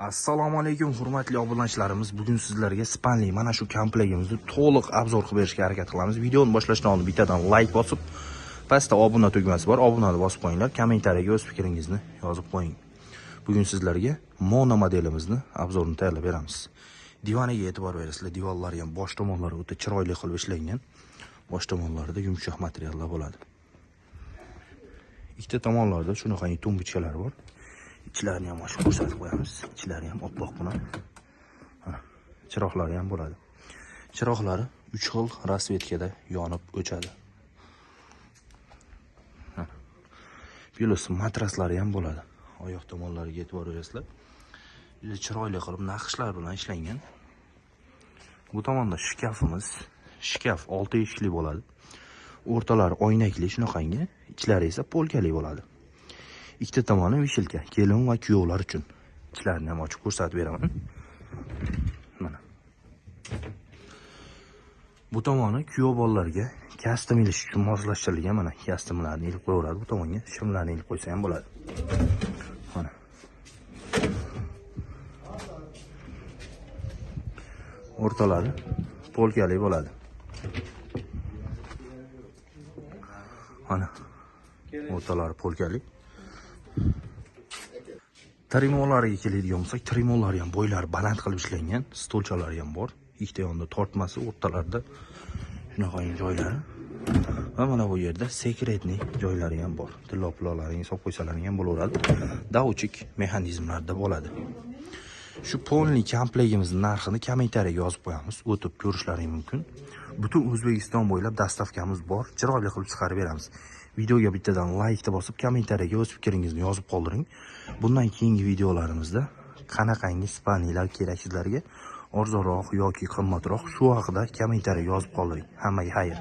Assalomu alaykum hurmatli obunachilarimiz. Bugun sizlarga spanli mana shu komplektimizni to'liq obzor qilib berishga harakat qilamiz. Videoni boshlashdan oldin bittadan like bosib, pastda obuna tugmasi bor, obunani bosib qo'yinglar, kommentariyaga o'z fikringizni yozib qo'ying. Bugun sizlarga mono modelimizni obzorini tayyorlab beramiz. Divaniga e'tibor berasizlar, divanlari ham bosh tomonlari o'ta chiroyli qilib ishlangan. Bosh tomonlarida yumshoq materiallar bo'ladi. Ikkita tomonlarda shunaqangi tumbuchkalar bor. Ichlarini ham ochib ko'rsatib qo'yamiz. Ichlari ham oppoq buni. Chiroqlari ham bo'ladi. Chiroqlari 3 xil rasvetkada yonib o'chadi. Plus matraslari ham bo'ladi. Oyoq tomonlariga e'tibor berasizlar. Juda chiroyli qilib naqshlar bilan ishlangan. Bu tomonda shkafimiz. Shkaf 6 eshikli bo'ladi. O'rtalari oynakli shunaqangi, ichlari esa polkali bo'ladi. Ikkita tomoni vishilka, kelin va kuyovlar uchun. Ichlarini ham ochib ko'rsatib beraman. Mana. Bu tomoni kuyov bolalarga kostyum ilish uchun moslashtirilgan. Mana kostyumlarni ilib qo'yaveradi bu tomonga, shimlarni ilib qo'ysa ham bo'ladi. Mana. O'rtalari polkali bo'ladi. Mana. O'rtalari polkali. Trimolariga keladigan bo'lsak, trimollari ham bo'ylari baland qilib ishlangan, stolchalari ham bor. Ikkita yonida tortmasi, o'rtalarida shunaqangi joylari. Va mana bu yerda sekretniy joylari ham bor. Tillo pulolaringni solib qo'ysalaring ham bo'laveradi. Dauchik mexanizmlarda bo'ladi. Shu polni komplektimizni narxini kommentariyaga yozib qo'yamiz, o'tib ko'rishlaring mumkin. Butun O'zbekiston bo'ylab dastavkamiz bor, chiroyli qilib chiqarib beramiz. Videoga bittadan like bosib, kommentariyaga o'z fikringizni yozib qoldiring. Bundan keyingi videolarimizda qanaqangi spanlilar kerak sizlarga, arzonroq yoki qimmatroq, shu haqida kommentariyaga yozib qoldiring. Hammaga xayr.